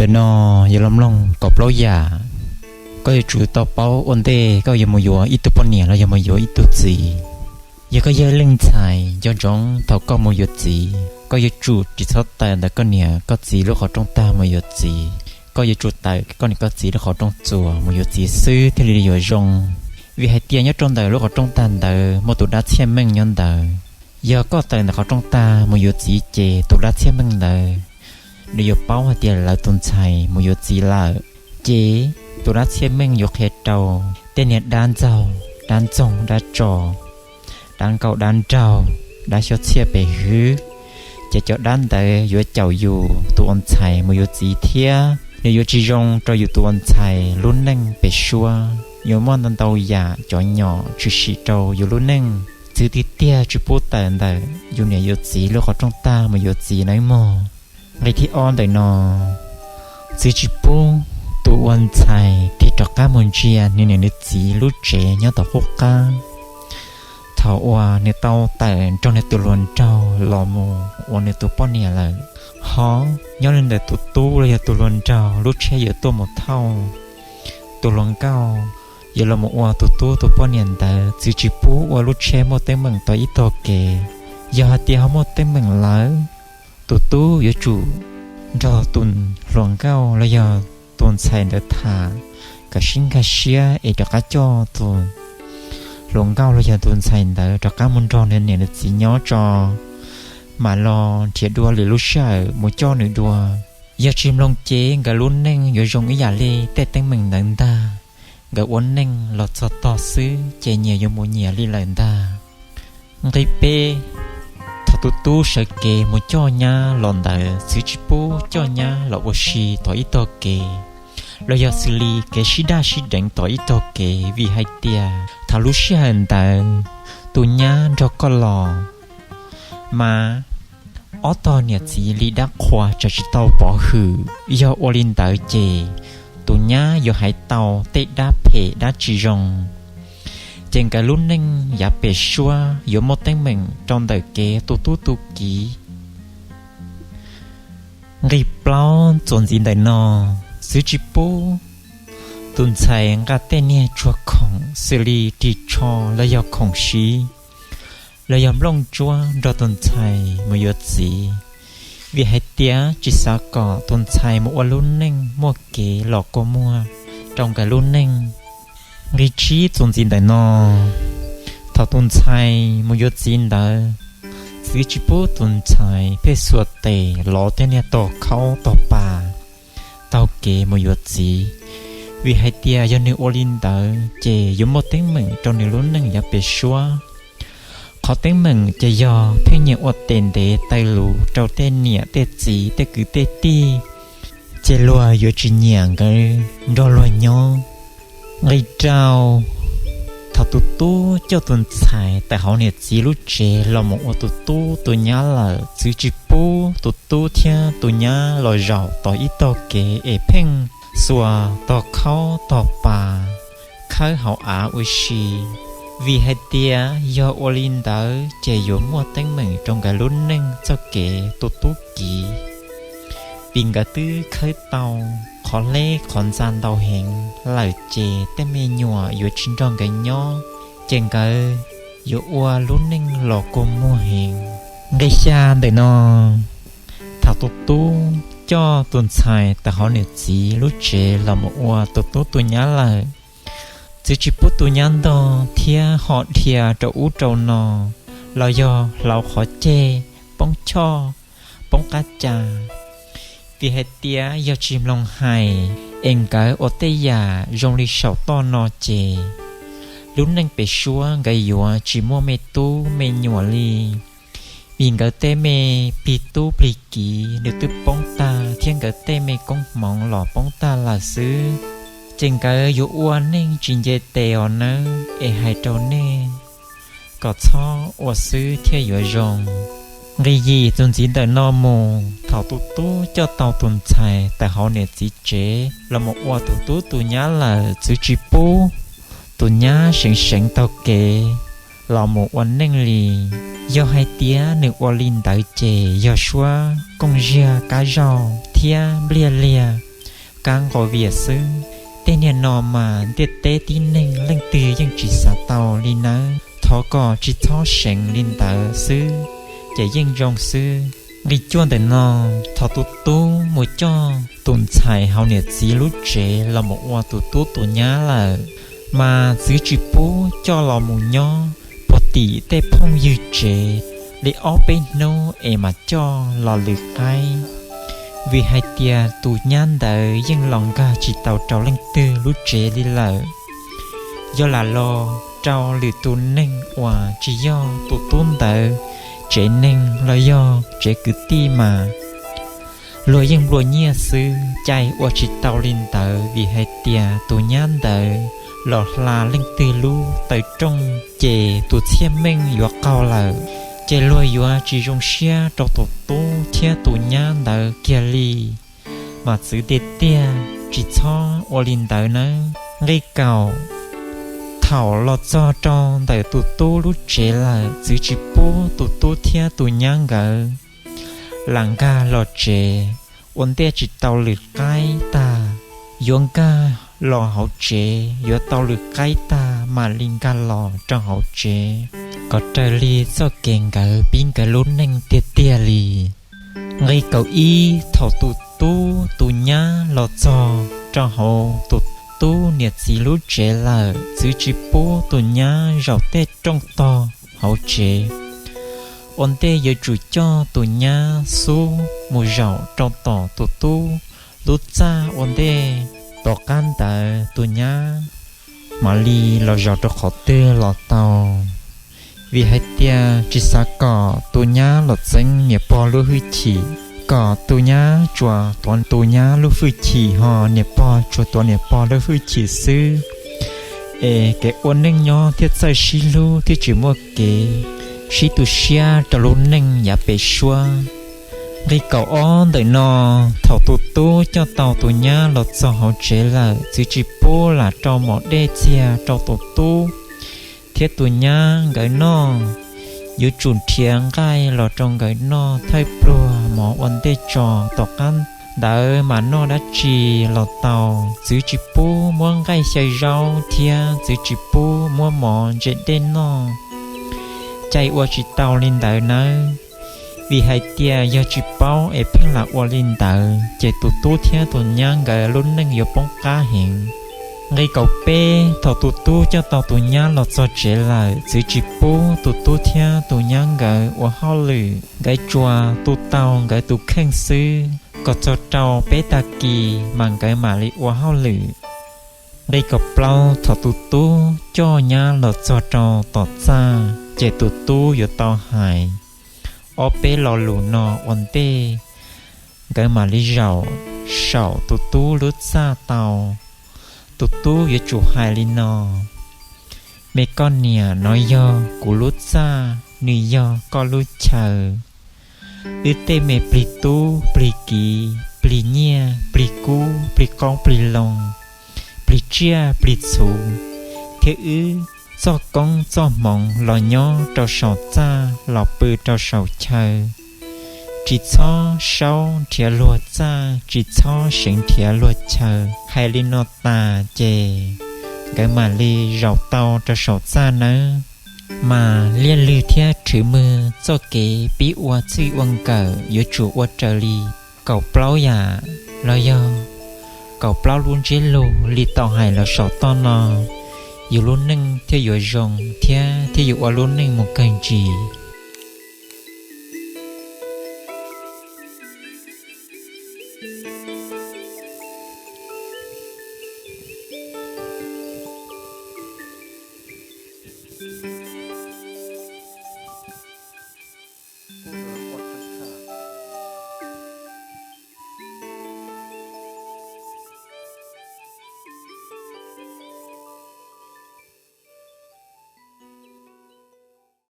No yog los mloog kaum plaub yam koj yuav tsum tau paub ua ntej koj yuav mus yuav ib tug poj niam los yog mus yuav ib tug txiv. Yog koj yog leej ntxhais nco ntsoov thaum koj mus yuav txiv, koj yuav tsum tsis txhob tawm ntawm koj niam koj txiv lub qhov rooj tag mus yuav txiv. Koj yuav tsum tawm koj niam koj txiv lub qhov rooj txuas mus yuav txiv xwb thiaj li yuav zoo. Vim hais tias nyob rau ntawm lub qhov rooj tag ntawd muaj tus dab txhiaj meej nyob ntawd. Yog koj tawm ntawm qhov rooj tag mus yuav txiv ces tus dab txhiaj meej ntawd nws yuav paub hais tias lawv tus ntxhais mus yuav txiv lawm. Ces tus dab txhiaj meej yuav qhia rau tej niag dab ntxaug, dab ntxoog, dab tso, dab nkauj dab nraug, dab xyov txhiaj pem hwv, ces cov dab ntawd yuav caum yus tus ua ntxhais mus yuav txiv thiab nws yuav tsis zoo rau yus tus ua ntxhais lub neej pem suab. Yuav muaj ntau ntau yam cov nyom tshwm sim rau yus lub neej. Txwv tiag tiag tsis pub tawm ntawm yus niam yus txiv lub qhov rooj tag mus yuav txiv nawb mog. Nqe thib ob ntawm no, txwv tsis pub tus ua ntxhais tig rov qab mus ntsia nws niam nws txiv lub tsev nyob tom qub qab. Thaum uas nws tau tawm nrog nws tus hluas nraug los mus ua nws tus poj niam lawm, ho nyob li ntawm tus tub los yog tus hluas nraug lub tsheb yuav tuaj mus thauj, tus hluas nkauj yuav los mus ua tus tub tus poj niam ntawd txwv tsis pub ua lub tsheb muaj teeb meem tom ib tog kev. Yog hais tias ho muaj teeb meem lawm, tus tub yuav tsum nrog tus hluas nkauj los yog tus ntxhais ntawd tham kom sib nkag siab es rov qab coj tus hluas nkauj los yog tus ntxhais ntawd rov qab mus nrog nws niam nws txiv nyob tso, mam los nrhiav dua lwm lub sij hawm mus coj nws dua. Yog tsis mloog ces nkawd lub neej yuav zoo ib yam li tej teeb meem ntawd ntag. Nkawd ua neej los txog tog xwb ces nyias yuav mus nyias li lawm ntag. Nqe peb, thaum tus tub sawv kev mus coj nyab los ntawd txwv tsis pub coj nyab los ua si tom ib tog kev, los yog xws li kev sib daj sib deev tom ib tog kev, vim hais tias thaum lub sij hawm ntawd tus nyab nrog koj los mas ob tog niam txiv li dab qhuas tsam tsis tau pov hwm. Yog ua li ntawd ces tus nyab yuav hais tau tej dab phem dab tsis zoo, ces nkawd lub neej yav pem suab yuav muaj teeb meem rau ntawm kev tu tub tu kiv. Nqe plaub, txuas ntxiv ntawm no, txwv tsis pub tus ntxhais nqa tej niag tsuag khoom xws li ris tsho los yog khoom siv los yog nplooj ntsuab nrog tus ntxhais mus yuav txiv, vim hais tias tsis xav kom tus ntxhais mus ua lub neej muaj kev los kua muag rau nkawd lub neej. Nqe tsib, txuas ntxiv ntawm no, thaum tus ntxhais mus yuav txiv ntawd, txwv tsis pub tus ntxhais pheej xuas tes lov tej niag tog khaub tog pas taug kev mus yuav txiv, vim hais tias yog nws ua li ntawd ces yuav muaj teeb meem rau nws lub neej yav pem suab. Qhov teeb meem ces yog pheej nyiam ua tes ntev taw lus rau tej niam tej txiv tej kwv tej tij, ces luag yuav tsis nyiam nkawd nrog luag nyob. Nqe rau, thaum tus tub coj tus ntxhais tawm hauv niam txiv lub tsev los mus ua tus tub tus nyab lawm, txwv tsis pub tus tub thiab tus nyab los zaum tom ib tog kev es pheej xuas tog khaub tog pas khawb hauv av ua si, vim hais tias yog ua li ntawd ces yuav muaj teeb meem rau nkawd lub neej txoj kev tu tub kiv. Vim nkawd twb khawb tau qhov hleb qhov ntxa ntau heev lawm ces tej me nyuam yuav tsis nrog nkawd nyob, ces nkawd yuav ua lub neej los kua muag heev. Nqe xya ntawm no, thaum tus tub coj tus ntxhais tawm hauv niam txiv lub tsev los mus ua tus tub tus nyab lawm, txwv tsis pub tus nyab ntog thiab ho dhia rau ub rau no los yog hlauv qhov ceg, poob choj, poob qab ca. Vim hais tias yog tsis mloog hais es nkawd ua tej yam zoo li saum toj no ces lub neej pem suab nkawd yuav tsis muaj me tub me nyuam li. Vim nkawd tej me plig tub plig kiv nws twb poob tag thiab nkawd tej me koob hmoov los poob tag lawm xwb, ces nkawd yuav ua neej tsis nce tes os nawb. Es hais rau nej kom txhob ua xwb thiaj yuav zoo. Nqi yim txuas ntxiv ntawm no mus, thaum tus tub coj tau tus ntxhais tawm hauv niam txiv tsev los mus ua tus tub tus nyab lawm, txwv tsis pub tus nyab seev seev taug kev los mus ua neej li. Yog hais tias nws ua li ntawd ces yog suab kooj ziag kab zaug thiab npliaj liag, kab nqos vias xwb. Tej niag no mas ntiaj teb tib neeg leej twg yeej tsis xav tau li nawb. Thov kom tsis txhob seev li ntawd xwb, ces yeej zoo xwb. Nqi cuaj ntawm no, thaum tus tub mus coj tus ntxhais hauv niam txiv lub tsev los mus ua tus tub tus nyab lawm, mas txwv tsis pub coj los mus nyob puag tim tej phooj ywg tsev li ob peb hnub es mam coj los lwm qaib, vim hais tias tus nyab ntawd yeej los nkag tsis tau rau leej twg lub tsev li lawm. Yog lam los rau lwm tus neeg uas tsis yog tus tub ntawd tsev neeg los yog tsev kwv tij mas luag yeej nplua nyiaj xwb. Cai ua tsis tau li ntawd, vim hais tias tus nyab ntawd los hla leej twg lub taw rooj ces tus txhiaj meej yuav qaug lawm, ces luag yuav tsis zoo siab rau tus tub thiab tus nyab ntawd kiag li. Mas txwv tiag tiag tsis txhob ua li ntawd nawb. Nqi kaum, thaum los txog rau ntawm tus tub lub tsev lawm, txwv tsis pub tus tub thiab tus nyab nkawd lam nkag los tsev ua ntej tsis tau lwm qaib tag. Yuav nkag los hauv tsev yuav tau lwm qaib tag mam li nkag los rau hauv tsev, kom raws li txoj kev nkawd pib nkawd lub neej tiag tiag li. Nqi kaum ib, thaum tus tub tus nyab los txog rau hauv tus tub niam txiv lub tsev lawm, txwv tsis pub tus nyab zaum tej rooj tog hauv tsev. Ua ntej yuav tsum coj tus nyab xub mus zaum rau tom tus tub lub txaj ua ntej, tom qab ntawd tus nyab mam li los zaum rau qhov twg los tau. Vim hais tias tsis xav kom tus nyab los txeeb niam pog lub hwj chim, kom tus nyab tsuas tuav tus nyab lub hwj chim ho niam pog tsuas tuav niam pog lub hwj chim xwb, es kev ua neej nyob thiaj txawj sib hlub thiab tsis muaj kev sib tu siab rau lub neej yav pem suab. Nqi kaum ob ntawm no, thaum tus tub coj tau tus nyab los txog hauv tsev lawm, txwv tsis pub lam rau mos dej txiag rau tus tub thiab tus nyab nkawd noj. Yuav tsum nrhiav nqaij los rau nkawd noj thawj pluag mov ua ntej tso, tom qab ntawd mas noj dab tsi los tau. Txwv tsis pub muab nqaij xyaw zaub thiab txwv tsis pub muab mov ntse dej noj. Cai ua tsis tau li ntawd nawb, vim hais tias yog tsis paub es pheej lam ua li ntawd ces tus tub thiab tus nyab nkawd lub neej yuav poob qab heev. Nqi kaum peb, thaum tus tub coj tau tus nyab los txog tsev lawm, txwv tsis pub tus tub thiab tus nyab nkawd ua hauj lwm, nkawd tsuas tu tau nkawd tus kheej xwb, kom txog rau peb tag kis mas nkawd mam li ua hauj lwm. Nqi kaum plaub, thaum tus tub coj nyab los txog rau tom txaj ces tus tub yuav tau hais ob peb lo lus no ua ntej nkawd mam li zaum saum tus tub lub txaj tau. Tus tub yuav tsum hais li no: Me koj niam, no yog kuv lub txaj, nws yog koj lub chaw. Wb tej me plig tub plig kiv, plig nyiaj plig kub, plig qoob plig loo, plig tsiaj plig txhu, thiab wb txoj koob txoj hmoov los nyob rau saum txaj los pw rau saum chaw. Tsis txhob saub nrhiav luag txaj, tsis txhob seev nrhiav luag chaw. Hais li no tas ces nkawd mam li zaum tau rau saum txaj nawb. Mas liaj lwg thiab rhwv mws txoj kev pib ua txij ua nkawm yuav tsum ua raws li kaum plaub yam los yog kaum plaub lub ntsiab lus li tau hais los saum toj no, yus lub neej thiaj yuav zoo thiab thiaj yuav ua lub neej mus kawg ntsis.